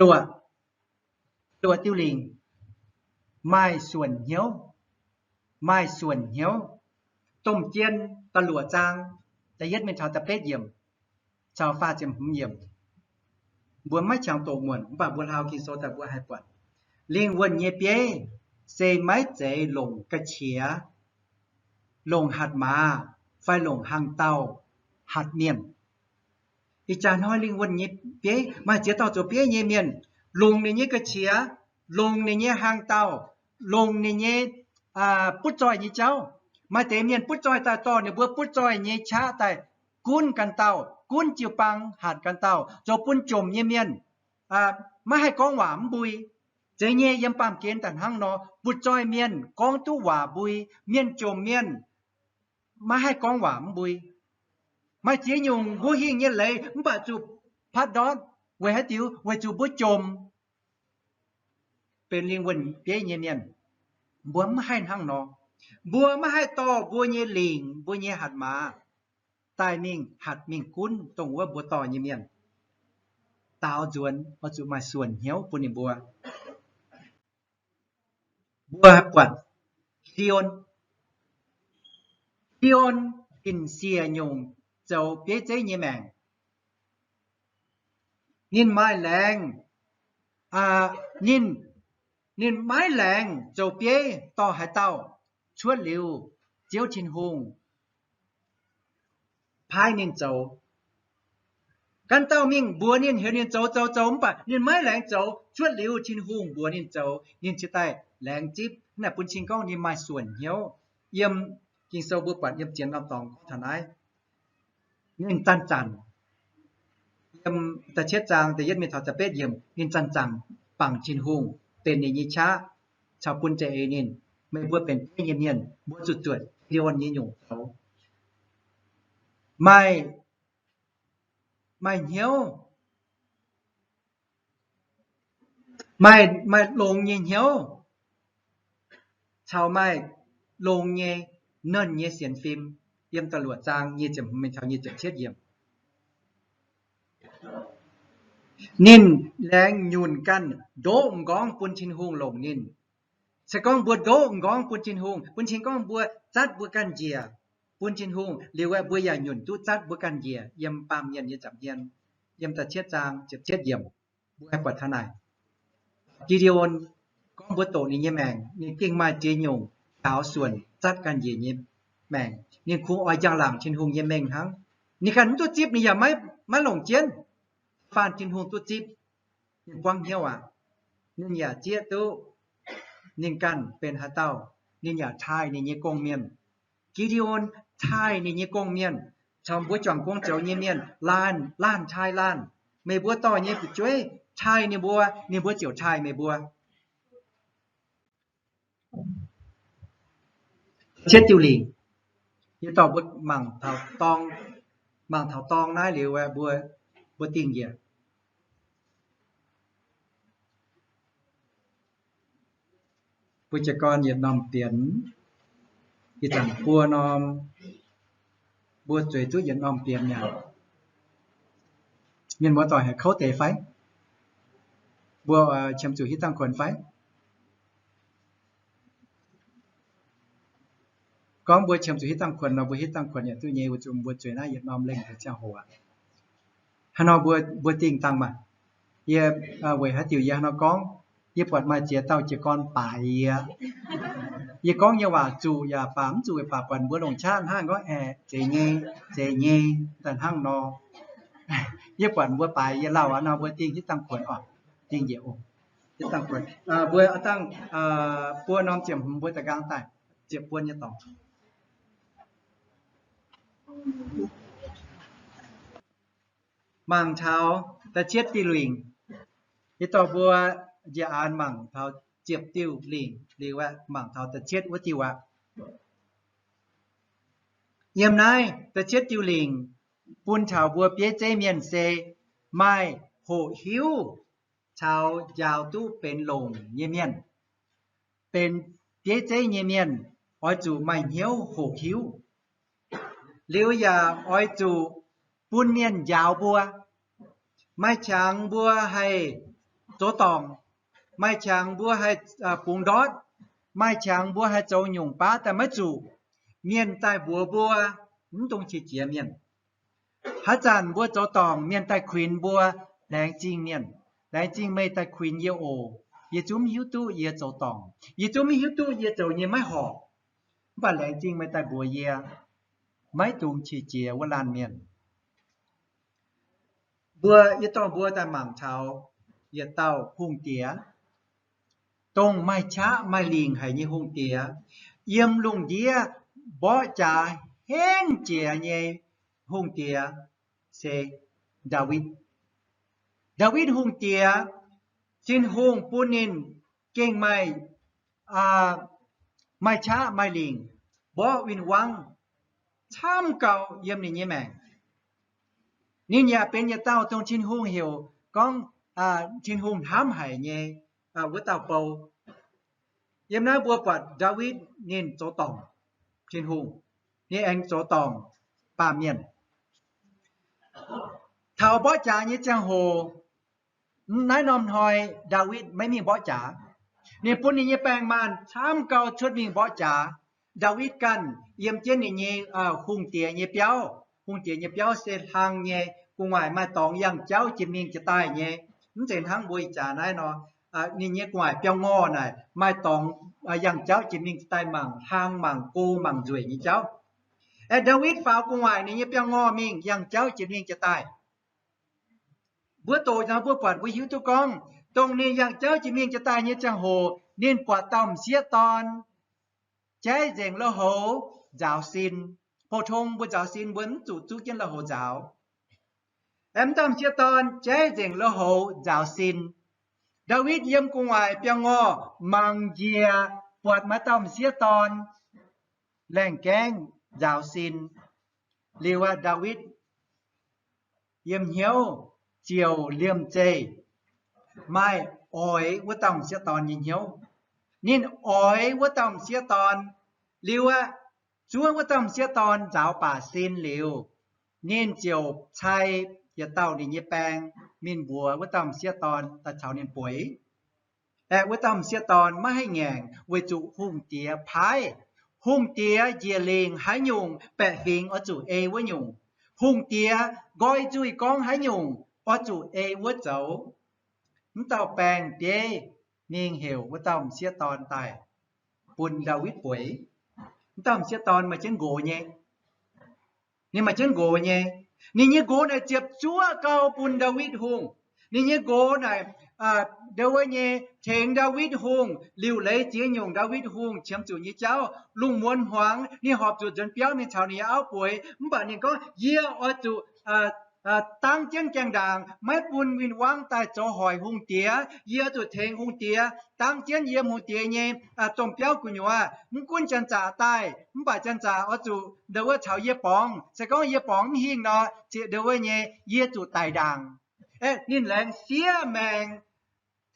Luoqc, luoqc diuh lingc, maaih suonc hnyouv, maaih suonc hnyouv. Domh Jien da'luoqc zaang da'yietv mingh taux da'betv yiemc caux faah ziepc hmz yiemc. Mbuo maiv qangx doqc muonc, mv baac mbuo hlauv Ging-Sou daaih mbuo haih buatc, lingh wuonh nyei bieiv se maiv zeiz longc ga'qiex, longc hatc maaz, fai longc hlang dauh hatc mienh. Ih jaax hnoi lingh wuonh nyei bieiv maaih ziex dauh zoux bieiv nyei mienh, longc ninh nyei ga'qiex, longc ninh nyei hlang dauh, longc ninh nyei butv zoih nyei jauv. Maaih deix mienh butv zoih daaih dorh ninh mbuo butv zoih nyei qaqv daaih gunv ganh dauh, gunv jiu-baang hatc ganh dauh, zoux bun jomc nyei mienh maiv haih gorngv waac mv mbui. Zeiz nyei, yiem baamh gen daaih hnangv nor, butv zoih mienh gorngv duqv waac mbui, mienh jomc mienh maiv haih gorngv waac mv mbui. Maaih ziex nyungc mbuo hingh nyei leiz mv baac zuqc patv ndortv. Weic haaix diuc? Weic zuqc mbuo jomc, benx lingh wuonh bieiv nyei mienh. Mbuo maiv haih hnangv nor. Mbuo maiv haih dorh mbuo nyei lingc, mbuo nyei hatc maaz daaih mingh hatc mingh gunv dongh wuov mbuo dorh nyei mienh. Daaux nzuonx oix zuqc maaih suonc hnyouv bun ninh mbuo. Mbuo buatc Gideon. Gideon gin siec nyungc zoux bieiv zeiv nyei maengc. Ninh maaih laengz, ninh, ninh maiv laengz zoux bieiv dorh haaix dauh cuotv liuz Ziouv Tin-Hungh paaiv ninh zoux. Ganh dauh mingh mbuox ninh, heuc ninh zoux zoux zoux, mv baac ninh maiv laengz zoux. Cuotv liuz Tin-Hungh mbuox ninh zoux, ninh cingx daaih laengz zipv. Naaiv bun cing gorngv ninh maaih suonc hnyouv. Yiem Ging-Sou mbuo buatc yiem ziex norm dorngx gorngv taux naaiv, ninh zanc-zanc, yiem da'cietv zaang da'yietv mingh taux da'betv yiemc, ninh zanc-zanc bangc Tin-Hungh benx ninh nyei qaqv caux bun za'eix ninh. Meih mbuo benx bieiv nyei mienh, mbuo zuqc zuotc Gideon nyei nyungc zoux. Maaih, maaih hnyouv, maaih, maaih longx nyei hnyouv caux maaih longx nyei, nernh nyei sienx fim. Yiem da'luoqc zaang nyic ziepc hmz mingh taux nyic ziepc cietv yiemc. Ninh laengz nyunc ganh ndoqv m'nqorngv bun Tin-Hungh longc ninh. Se gorngv mbuo ndoqv m'nqorngv bun Tin-Hungh, bun cing gorngv mbuo zatv mbuo ganh njiec bun Tin-Hungh liuz, mbuo yaac nyunc duqv zatv mbuo ganh njiec yiem baamh mienh nyei nza'hmien. Yiem da'cietv zaang ziepc cietv yiemc, mbuo haih buatc taux naaic, Gideon gorngv mbuo doqc ninh nyei maengc, ninh gengh maaih ziex nyungc daaux suonc zatv ganh njiec nyei maengc. Ninh kungx oix njang-laangc Tin-Hungh nyei mengh hnangv. Ninh ganh mv duqv zipv, ninh yaac maiv, maiv longc jienv. Faanh Tin-Hungh duqv zipv, ninh buangv hnyouv aqv. Ninh yaac zieqv duqv ninh ganh benx haaix dauh. Ninh yaac taaih ninh nyei gong-mienh. Gideon taaih ninh nyei gong-mienh caux mbuo juangc gong zoux nyei mienh, laanh laanh taaih laanh. Meih mbuo dorh nyei fu'jueiv taaih ninh mbuo, ninh mbuo ziouc taaih meih mbuo. Cietv diuh lingc, yie dorh mbuo mangc taux dorng, mangc taux dorng naaiv liuz, mbuo, mbuo dingh njiec. Mbuo jiez gorn yietc norm bienx, ih zanc buo norm, mbuo zueiz duqv yietc norm bienx mi'aqv. Mienh muoz-doic haiz kouv deix fai? Mbuo qiemx zuqc hitv dangh kuonx fai? Gorngv mbuo qiemx zuqc hitv dangh kuonx nor, mbuo hitv dangh kuonx yaac duqv nyei, weic zuqc mbuo zueiz naaiv yietc norm lengh ziangh hoc aqv. Hnangv nor mbuo, mbuo dingh dangh maah. Yie, weic haaix diuc yie hnangv nor gorngv? Yie buatc maaih ziex dauh jiez gorn baaix yie. Yie gorngv nyei waac zuqc yaac baac mv zuqc baac buatc mbuo longc qaqv hnangv gorngv, aeqv, zeiz nyei, zeiz nyei, daaih hnangv nor. Yie buatc mbuo baaix yie lauh aqv nor, mbuo dingh hitv dangh kuonx oc. Dingh njiec oc. Hitv dangh kuonx. Mbuo dangh buo norm ziepc hmz mbuo da'nqaang daaih ziepc buon nyei dorngx. Mangc taux da'cietv diuh lingc. Yie dorh mbuo njiec aanx mangc taux ziepc diuh lingc liuz aqv, mangc taux da'cietv wuov diuh aqv. Yiem naaiv da'cietv diuh lingc bun taux mbuo bieiv zeiv mienh se maaih hoqc hiuv caux njaaux duqv benx longc nyei mienh. Benx bieiv zeiv nyei mienh oix zuqc maaih hnyouv hoqc hiuv, liuz yaac oix zuqc bun mienh njaaux mbuo. Maaih qangx mbuo haih zoux dorngc. Maaih qangx mbuo haih bungx ndortv, maaih qangx mbuo haih zoux nyungc baav daaih maiv zuqc. Mienh daaih mbuox mbuo, mv dungx qiex jiez mienh. Haaix zanc mbuo zoux dorngc, mienh daaih kuinx mbuo, laengz zingh mienh, laengz zingh meih daaih kuinx yie oc. Yie zungv mv hiuv duqv yie zoux dorngc, yie zungv mv hiuv duqv yie zoux nyei maiv horpc. Mv baac laengz zingh meih daaih mbuox yie, maiv dungx qiex jiez wuov laanh mienh. Mbuo, yie dorh mbuo daaih mangc taux yietc dauh hungh diex, dongh maaih qaqv maaih lingc haic nyei hungh diex. Yiem lungh ndiev mborqv jaax henv jiex nyei hungh diex se Ndaawitv. Ndaawitv hungh diex, Tin-Hungh bun ninh gengh maaih, maaih qaqv maaih lingc, mborqv win-wangv camv gau yiem ninh nyei maengc. Ninh yaac benx yietc dauh dongh Tin-Hungh heuc gorngv Tin-Hungh hnamv haic nyei wuov dauh bou. Yiem naaiv mbuo buatc Ndaawitv ninh zoux dorngc Tin-Hungh, ninh aengx zoux dorngc baamh mienh. Taux mborqv jaax nyei ziangh hoc, naaiv norm hnoi Ndaawitv maiv mingh mborqv jaax. Ninh bun ninh nyei baeng maanh camv gau cuotv mingh mborqv jaax. Ndaawitv ganh yiem jienv ninh nyei hungh diex nyei biauv. Hungh diex nyei biauv se hlang nyei, gu'nguaaic maaih dorngx yangh jauv jiex mingh jiex daaih nyei. Mv zeiz hnangv mbuo ih jaax naaiv nor, ninh nyei gu'nguaaic biauv-ngorh naaic maaih dorngx yangh jauv jiex mingh jiex daaih mangc hlang mangc go mangc nzueic nyei jauv. Aeqv, Ndaawitv faaux gu'nguaaic ninh nyei biauv-ngorh mingh yangh jauv jiex mingh jiex daaih. Mbuo doqc nor mbuo buatc mbuo hiuv duqv gorngv, dongh ninh yangh jauv jiex mingh jiex daaih nyei ziangh hoc, ninh buatc dauh m'sieqv dorn jaiv nzengc lui-houx nzaaux sin. Pou-tong mbuo nzaaux sin mbuo mv zuqc zuqv jienv lui-houx nzaaux. Aeqv, m'dauh m'sieqv dorn jaiv nzengc lui-houx nzaaux sin. Ndaawitv yiem gu'nguaaic biauv-ngorh mangc njiec, buatc maaih dauh m'sieqv dorn laengh gaengv nzaaux sin. Liuz aqv, Ndaawitv yiem hnyouv ziouc liemh zeih maaih oix wuov dauh m'sieqv dorn nyei hnyouv. Ninh oix wuov dauh m'sieqv dorn. Liuz aqv, zuov wuov dauh m'sieqv dorn nzaaux baac sin liuz, ninh ziouc cai yietc dauh ninh nyei baeng mingh mbuox wuov dauh m'sieqv dorn daaih caux ninh bueix. Aeqv, wuov dauh m'sieqv dorn maiv haih ngaengc weic zuqc hungh diex paaiv. Hungh diex njiec lingc haaix nyungc, baeqc fingx oix zuqc ei wuov nyungc. Hungh diex nqoi nzuih gorngv haaix nyungc, oix zuqc ei wuov zoux. Mv dauh baeng bieiv mingh heuc wuov dauh m'sieqv dorn daaih bun Ndaawitv bueix. Mv dauh m'sieqv dorn maaih jienv nqox nyei. Ninh maaih jienv nqox nyei. Ninh nyei nqox naaic ziepc zuoqv gau bun Ndaawitv Hungh. Ninh nyei nqox naaic, ndo wuov nyei, tengx Ndaawitv Hungh liuc leiz ziex nyungc Ndaawitv Hungh qiemx zuqc nyei jauv. Lungh muonz hmuangx ninh horpc zuqc nzuonx biauv mingh caux ninh nyei auv bueix. Mv baac ninh gorngv, yie oix zuqc dangv jienv gaengh ndaangc, maiv bun win-wangv daaih zoux hoic hungh diex. Yie oix zuqc tengx hungh diex, dangv jienv yiem hungh diex nyei domh biauv gu'nyuoz. Mv gunv janx-zaqc daaih, mv baac janx-zaqc oix zuqc ndo wuov caux yie borngz. Se gorngv yie borngz mv hingh nor, zieqc ndo wuov nyei, yie zuqc daic ndaangc. Aeqv, ninh laengz sieqv maengc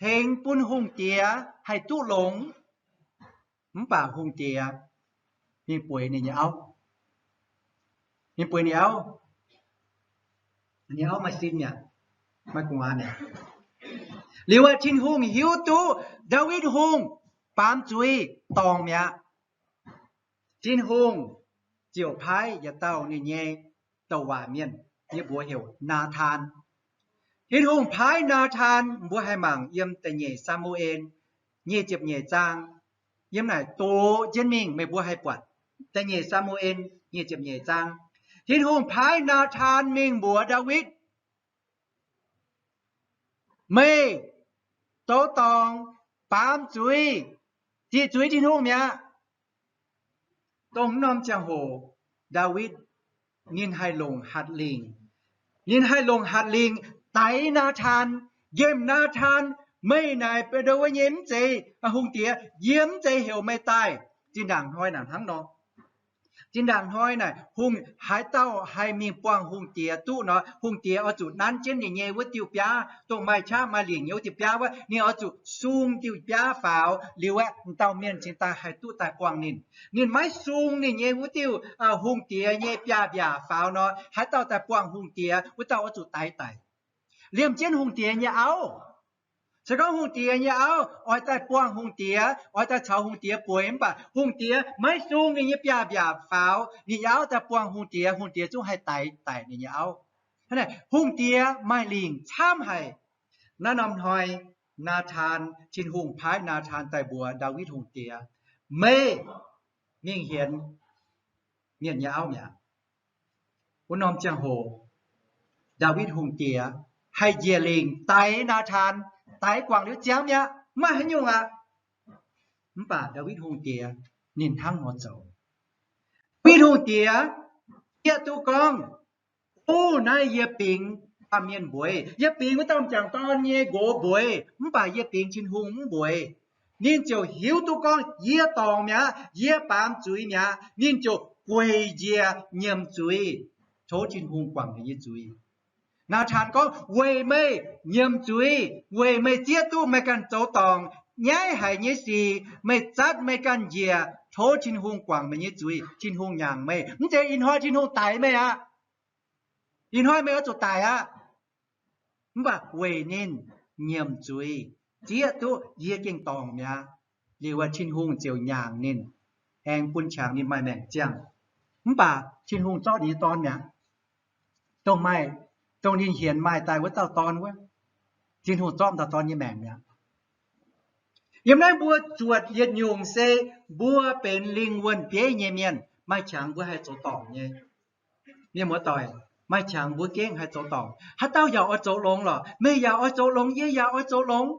tengx bun hungh diex haih duqv longx. Mv baac hungh diex ninh bueix ninh nyei auv. Ninh bueix ninh auv. Ninh auv maaih sin mi'aqv, maaih gu'nguaaz mi'aqv. Liuz aqv, Tin-Hungh hiuv duqv Ndaawitv Hungh baamz zuiz dorngc mi'aqv. Tin-Hungh ziouc paaiv yietc dauh ninh nyei douc waac mienh, yie mbuox heuc Naatan. Tin-Hungh paaiv Naatan, mbuo haih mangc yiem da'nyeic Saa^mu^en nyic ziepc nyeic zaang. Yiem naaic doqc jienv mingh meih mbuo haih buatc. Da'nyeic Saa^mu^en nyic ziepc nyeic zaang. Tin-Hungh paaiv Naatan mingh mbuox Ndaawitv, meih zoux dorngc baamz zuiz, ziqc zuiz Tin-Hungh mi'aqv. Dongh norm ziangh hoc Ndaawitv ninh haih longc hatc lingc. Ninh haih longc hatc lingc daix Naatan, nqemh Naatan, meih naaic ndo wuov nyei mv zeiz hungh diex, yie mv zeiz heuc meih daaih. Zinh ndaangc hnoi naaic hnangv nor. Zinh ndaangc hnoi naaic hungh, haaix dauh haih mingh buangh hungh diex duqv nor, hungh diex oix zuqc nanv jienv ninh nyei wuov diuh biaav, dongh maaih qaqv maaih lingc nyei wuov diuh biaav wuov, ninh oix zuqc sung diuh biaav faaux liuz aeqv, m'dauh mienh cingx daaih haih duqv daaih buangh ninh. Ninh maiv sung ninh nyei wuov diuh hungh diex nyei biaav-mbiaac faaux nor, haaix dauh daaih buangh hungh diex, wuov dauh oix zuqc daix daic. Liemh jienv hungh diex nyei auv, Se gorngv hungh diex nyei auv oix daaih buangh hungh diex, oix daaih caux hungh diex bueix, mv baac hungh diex maiv sung ninh nyei biaav-mbiaac faaux, ninh nyei auv daaih buangh hungh diex, hungh diex zungv haih daix daic ninh nyei auv. Hungh diex maaih lingc camv haic. Naaiv norm hnoi Naatan, Tin-Hungh paaiv Naatan daaih mbuox Ndaawitv Hungh Diex, meih mingh hienx mienh nyei auv mi'aqv. Wuov norm ziangh hoc Ndaawitv Hungh Diex haih njiec lingc daix Naatan, daix guangc liuz ziangx mi'aqv, maiv haaix nyungc aqv. Mv baac Ndaawitv Hungh Diex ninh hnangv nor zoux. Ndaawitv Hungh Diex zieqv duqv gorngv, o, naaiv yie bingx baamh mienh mbueiz, yie bingx wuov dauh m'jangc dorn nyei nqox mbueiz, mv baac yie bingx Tin-Hungh mv mbueiz. Ninh ziouc hiuv duqv gorngv yie dorngc mi'aqv, yie baamz zuiz mi'aqv. Ninh ziouc gueic njiec nyiemc zuiz, tov Tin-Hungh guangc ninh nyei zuiz. Naatan gorngv, weic meih nyiemc zuiz, weic meih zieqv duqv meih ganh zoux dorngc nyaiv haic nyei sic, meih zatv meih ganh njiec, tov Tin-Hungh guangc meih nyei zuiz, Tin-Hungh nyaangc meih. Mv zeiz ih hnoi Tin-Hungh daix meih aqv. Ih hnoi meih oix zuqc daic aqv. Mv baac weic ninh nyiemc zuiz, zieqv duqv yie gengh dorngc mi'aqv, liuz Tin-Hungh ziouc nyaangc ninh, aengx bun qangx ninh maaih maengc ziangh. Mv baac Tin-Hungh zorqv ninh nyei dorn mi'aqv. Dongh maaih, dongh ninh hienx maaih daaih wuov dauh dorn wuov, Tin-Hungh zorqv dauh dorn nyei maengc mi'aqv. Yiem naaiv mbuo zuotc yietc nyungc se mbuo benx lingh wuonh bieiv nyei mienh, maaih qangx mbuo haih zoux dorngc nyei. Mienh muoz-doic, maaih qangx mbuo gengh haih zoux dorngc. Haaix dauh yaac oix zoux longx lorqc. Meih yaac oix zoux longx, yie yaac oix zoux longx.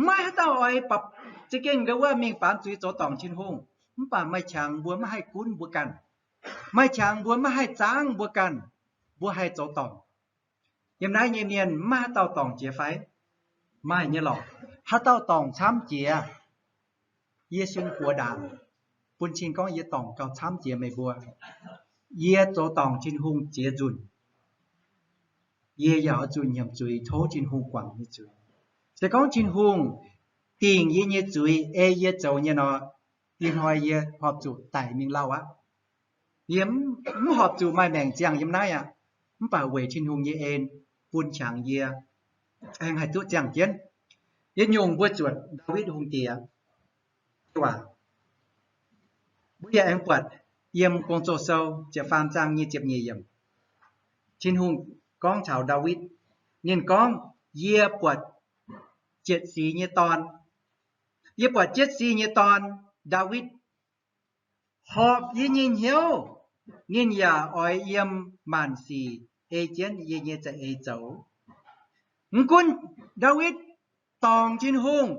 Maiv haaix dauh oix bapv, za'gengh ndau wuov mingh baamz zuiz zoux dorngc Tin-Hungh. Mv baac maaih qangx mbuo maiv haih gunv mbuo ganh. Maaih qangx mbuo maiv haih zaangv mbuo ganh. Mbuo haih zoux dorngc. Yiem naaiv nyei mienh maiv haaix dauh dorngc jiex fai? Maaih nyei lorqc. Haaix dauh dorngc camv jiex? Yie sin buoz ndaangc bun cing gorngv yie dorngc gauh camv jiex meih mbuo. Yie zoux dorngc Tin-Hungh ziex nzunc. Yie yaac oix zuqc nyiemc zuiz tov Tin-Hungh guangc nyei zuiz. Se gorngv Tin-Hungh dingc yie nyei zuiz ei yie zoux nyei nor, ih hnoi yie horpc zuqc daic mingh lauh aqv. Yie mv horpc zuqc maaih maengc ziangh yiem naaiv aqv. Mv baac weic Tin-Hungh nyei en bun qangx yie aengx haih duqv ziangh jienv. Yietc nyungc mbuo zuotc Ndaawitv Hungh Diex waac, mbuo yaac aengx buatc yiem Gong-Zoh sou ziepc faam zaang nyic ziepc nyeic yiemc, Tin-Hungh gorngv taux Ndaawitv. Ninh gorngv, yie buatc Jitc-Si nyei dorn. Yie buatc Jitc-Si nyei dorn, Ndaawitv, horpc yie nyei hnyouv. Ninh yaac oix yiem maanc sic ei jienv yie nyei za'eix zoux. Mv gunv Ndaawitv dorngc Tin-Hungh,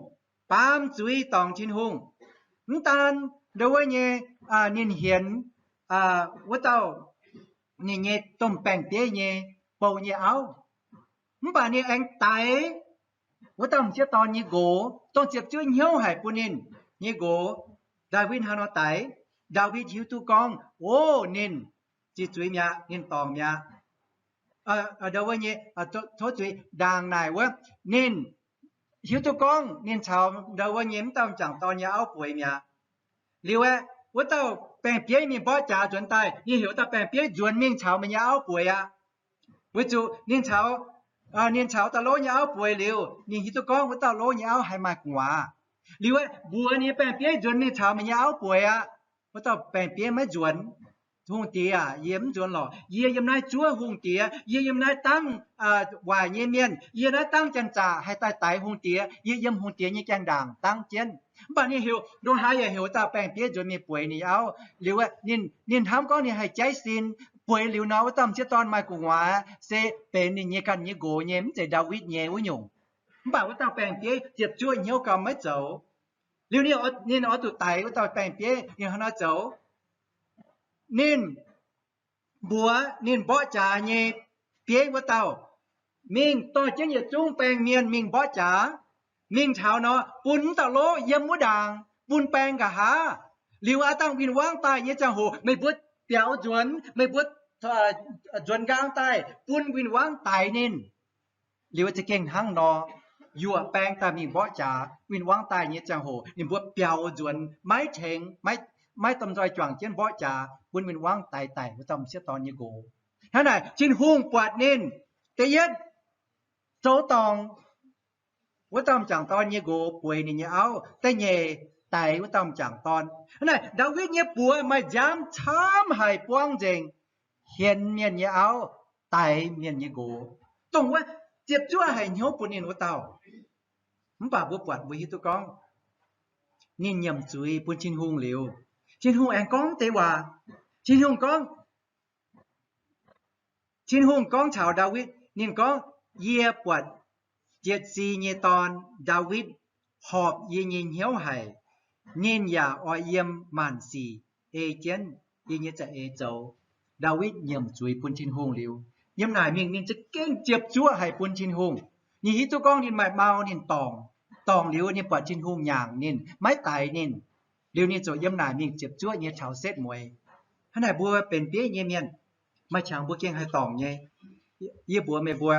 baamz zuiz dorngc Tin-Hungh, mv daan ndau wuov nyei, ninh hienx wuov dauh ninh nyei domh baeng-bieiv nyei bou nyei auv, mv baac ninh aengx daix wuov dauh m'sieqv dorn nyei nqox, dongh ziepc zuoqv hnyouv haic bun ninh nyei nqox. Ndaawitv hnangv nor daix. Ndaawitv hiuv duqv gorngv, o, ninh ziqc zuiz mi'aqv, ninh dorngc mi'aqv. Ndau wuov nyei, tov zuiz, ndaangc naaic wuov, ninh hiuv duqv gorngv ninh caux ndau wuov nyei m'dauh m'jangc dorn nyei auv bueix mi'aqv. Liuz aeqv, wuov dauh baeng-bieiv mingh mborqv jaax nzuonx daaih, ninh heuc dauh baeng-bieiv nzuonx mingh caux meih nyei auv bueix aqv. Weic zuqc ninh caux, ninh caux dauh lov nyei auv bueix liuz, ninh hiuv duqv gorngv wuov dauh lov nyei auv haih maaih gu'nguaaz. Liuz aeqv, mbuox ninh nyei baeng-bieiv nzuonx mingh caux meih nyei auv bueix aqv. Wuov dauh baeng-bieiv maiv nzuonx. Hungh diex aac, yie mv nzuonx lorqc. Yie yiem naaiv zuov hungh diex. Yie yiem naaiv dangv waaic nyei mienh. Yie naaiv dangv janx-zaqc haih daaih daix hungh diex. Yie yiem hungh diex nyei gaengh ndaangc dangv jienv. Mv baac ninh heuc, ndongc haaix yaac heuc dauh baeng-bieiv nzuonx mingh bueix ninh auv. Liuz ninh, ninh hnamv gorngv ninh haih jaiv sin, bueix liuz nor wuov dauh m'sieqv dorn maaih gu'nguaaz se benx ninh nyei ganh nyei nqox nyei, mv zeiz Ndaawitv nyei wuov nyungc. Mv baac wuov dauh baeng-bieiv ziepc zuoqv hnyouv gauh maiv zoux. Liuz ninh, ninh oix zuqc daix wuov dauh baeng-bieiv, ninh hnangv naaiv zoux. Ninh mbuox ninh mborqv jaax nyei bieiv wuov dauh, mingh dorh jienv yietc zungv baeng mienh mingh mborqv jaax, mingh taux nor bun m'dauh lov yiem wuov ndaangc, bun baeng nqa'haav. Liuz aav dangh win-wangv daaih nyei ziangh hoc meih mbuo biaux nzuonx, meih mbuo nzuonx nqaang daaih bun win-wangv daix ninh. Liuz za'gengh hnangv nor, yuoqc baeng daaih mingh mborqv jaax. Win-wangv daaih nyei ziangh hoc ninh mbuo biaux nzuonx, maiv tengx, maiv, maiv domh nzoih juangc jienv mborqv jaax, bun win-wangv daix daic wuov dauh m'sieqv dorn nyei nqox. Hnangv naaic Tin-Hungh buatc ninh, da'yietv, zoux dorngc Wuov dauh m'jangc dorn nyei nqox bueix ninh nyei auv, da'nyeic daix wuov dauh m'jangc dorn. Hnangv naaic, Ndaawitv nyei buoz maaih nziaamv camv haic buang nzengc, hienx mienh nyei auv, daix mienh nyei nqox, dongh wuov ziepc zuoqv haic hnyouv bun ninh wuov dauh. Mv baac mbuo buatc mbuo hiuv duqv gorngv ninh nyiemc zuiz bun Tin-Hungh liuz, Tin-Hungh aengx gorngv deix waac. Tin-Hungh gorngv, Tin-Hungh gorngv taux Ndaawitv, ninh gorngv, Yie buatc Jesi nyei dorn, Ndaawitv, horpc yie nyei hnyouv haic. Ninh yaac oix yiem maanc sic ei jienv yie nyei za'eix zoux. Ndaawitv nyiemc zuiz bun Tin-Hungh liuz, yiem naaic mingh ninh za'gengh ziepc zuoqv haic bun Tin-Hungh. Ninh hiuv duqv gorngv ninh maaih mau ninh dorngc, dorngc liuz ninh buatc Tin-Hungh nyaangc ninh, maiv daix ninh. Liuz ninh ziouc yiem naaic mingh ziepc zuoqv nyei taux setv mueiz. Hnangv naaic mbuo benx bieiv nyei mienh, maaih qangx mbuo gengh haih dorngc nyei. Yie mbuox meih mbuo,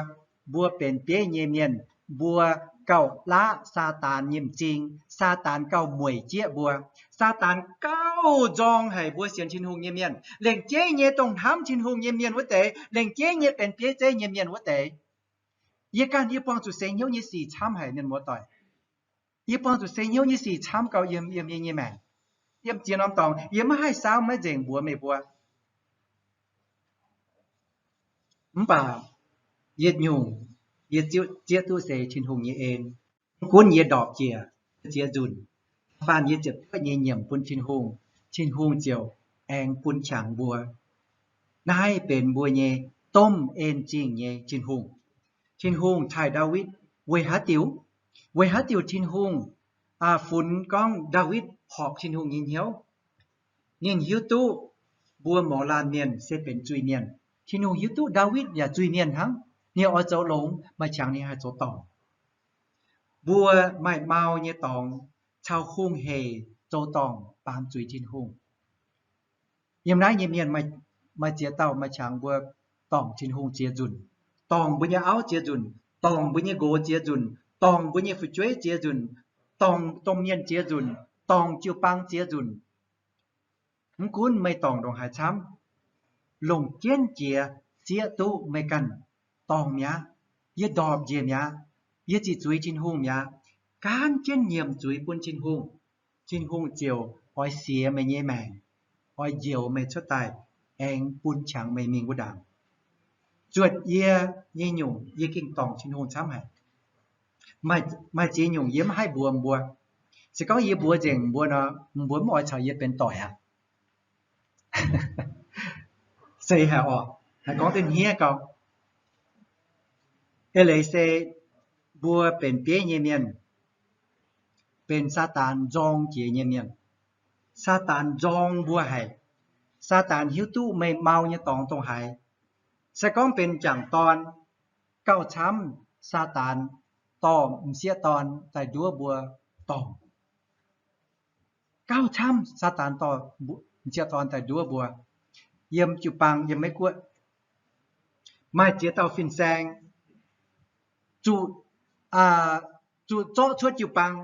mbuo benx bieiv nyei mienh, mbuo gauh laqv Saadaan nyei m'zing. Saadaan gauh mueic jieqv mbuo. Saadaan gauh nzorng haic mbuo sienx Tin-Hungh nyei mienh. Lengc jeiv nyei dongh hnamv Tin-Hungh nyei mienh wuov deix, lengc jeiv nyei benx bieiv zeiv nyei mienh wuov deix, yie ganh yie buangh zuqc seix hnyouv nyei sic camv haic mienh muoz-doic. Yie buangh zuqc seix hnyouv nyei sic camv gauh yiem, yiem yie nyei maengc. Yiem ziex norm dorngx yie maiv haih saauv maiv nzengc mbuox meih mbuo. Mv baac yietc nyungc yie zieqv duqv se Tin-Hungh nyei en. Mv gunv yie ndorpc jiex ziex nzunc, faanh yie ziepc zuoqv nyei nyiemc bun Tin-Hungh, Tin-Hungh ziouc aengx bun qangx mbuo. Naaiv benx mbuo nyei domh en zingh nyei Tin-Hungh. Tin-Hungh taaih Ndaawitv weic haaix diuc? Weic haaix diuc Tin-Hungh funx gorngv Ndaawitv horpc Tin-Hungh nyei hnyouv? Ninh hiuv duqv mbuo mouz laanh mienh se benx zuiz-mienh. Tin-Hungh hiuv duqv Ndaawitv yaac zuiz-mienh hnangv. Ninh oix zoux longx, maaih qangx ninh haih zoux dorngc. Mbuo maaih mau nyei dorngx caux hungh heic zoux dorngc baamz zuiz Tin-Hungh. Yiem naaiv nyei mienh maaih ziex dauh maaih qangx mbuo dorngc Tin-Hungh ziex nzunc, dorngc mbuo nyei auv ziex nzunc, dorngc mbuo nyei nqox ziex nzunc, dorngc mbuo nyei fu'jueiv ziex nzunc, dorngc domh mienh ziex nzunc, dorngc jiu-baang ziex nzunc. Mv gunv meih dorngc ndongc haaix camv, longc jienv jiex zieqv duqv meih ganh dorngc mi'aqv. Yie ndorpc njiec mi'aqv. Yie ziqc zuiz Tin-Hungh mi'aqv. Gaanv jienv nyiemc zuiz bun Tin-Hungh, Tin-Hungh ziouc oix siex meih nyei maengc, oix njoux meih cuotv daaih, aengx bun qangx meih mingh wuov ndaangc. Zuotc yie nyei nyungc, yie gengh dorngc Tin-Hungh camv haic. Maaih ziex nyungc yie maiv haih mbuox mbuo. Se gorngv yie mbuox nzengc mbuo nor, mbuo mv oix caux yie benx doic aqv. Se haic orqc, haih gorngv duqv hniev gau. Eix leiz se mbuo benx bieiv nyei mienh, benx Saadaan nzorng jiex nyei mienh. Saadaan nzorng mbuo haic. Saadaan hiuv duqv meih mau nyei dorngx dongh haaix. Se gorngv benx m'jangc dorn, gauh camv Saadaan dorh m'sieqv dorn daaih nduov mbuo dorngc. Gauh camv Saadaan dorh m'sieqv dorn daaih nduov mbuo. Yiem jiu-baang, yiem Meiv Guoqv, maaih ziex dauh fin-saeng zuqc, zuqc zorqv cuotv jiu-baang,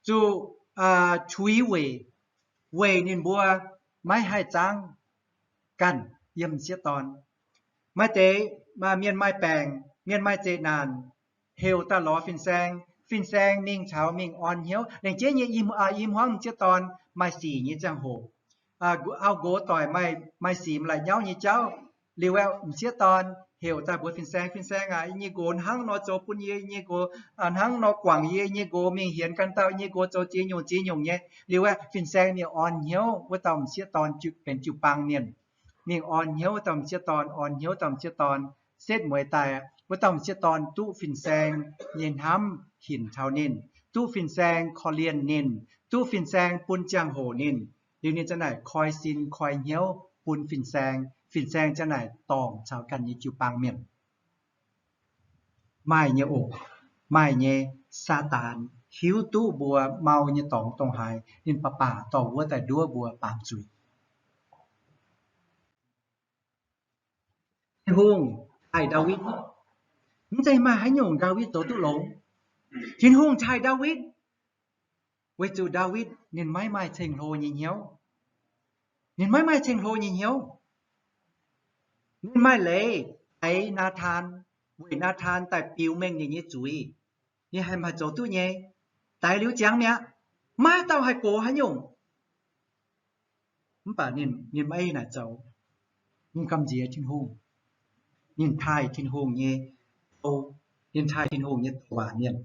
zuqc, aa, qhuix weic, weic ninh mbuo maiv haih zaangv ganh yiem m'sieqv dorn. Maaih deix, aa, mienh maaih baengc, mienh maaih zeqc naanc, heuc daaih lorz fin-saeng. Fin-saeng mingh caux mingh orn hnyouv. Lengc jeiv nyei i, aa, i hmuangv m'sieqv dorn maaih sic nyei ziangh hoc, aa, auv-nqox doic maaih, maaih sic m'laic nyauv nyei jauv. Liuz aeqv, m'sieqv dorn heuc daaih mbuox fin-saeng, Fin-saeng aac, yie nyei nqox hnangv nor zoux bun yie, yie nyei nqox, aa, hnangv nor guangc yie, yie nyei nqox mingh hienx ganh dauh, yie nyei nqox zoux ziex nyungc ziex nyungc nyei. Liuz aeqv, fin-saeng mingh orn hnyouv wuov dauh m'sieqv dorn benx jiu-baang mienh. Mingh orn hnyouv wuov dauh m'sieqv dorn, orn hnyouv dauh m'sieqv dorn. Setv mueiz daaih, wuov dauh m'sieqv dorn duqv fin-saeng nyei hnamv hinc taux ninh, duqv fin-saeng korv-lienh ninh, duqv fin-saeng bun ziangh hoc ninh. Liuz ninh ziang naaic koi sin koi hnyouv bun fin-saeng, fin-saeng ziang naaic dorngc caux ganh nyei jiu-baang mienh. Maaih nyei oc. Maaih nyei. Saadaan hiuv duqv mbuo mau nyei dorngx dongh haaix, ninh baac baac dorh wuov daaih nduov mbuo baamz zuiz. Tin-Hungh taaih Ndaawitv, mv zeiz maaih haaix nyungc Ndaawitv zoux duqv longx. Tin-Hungh taaih Ndaawitv weic zuqc Ndaawitv ninh maiv maaih ceng-hlo nyei hnyouv. Ninh maiv maaih ceng-hlo nyei hnyouv. Ninh maaih leiz daix Naatan, weic Naatan daaih biux mengh ninh nyei zuiz. Ninh haih maaih zoux duqv nyei. Daix liuz ziangx mi'aqv. Maiv dauh haih gox haaix nyungc. Mv baac ninh, ninh maiv naaic zoux. Ninh gamh nziex Tin-Hungh. Ninh taaih Tin-Hungh nyei, ninh taaih Tin-Hungh nyei douc waac mienh.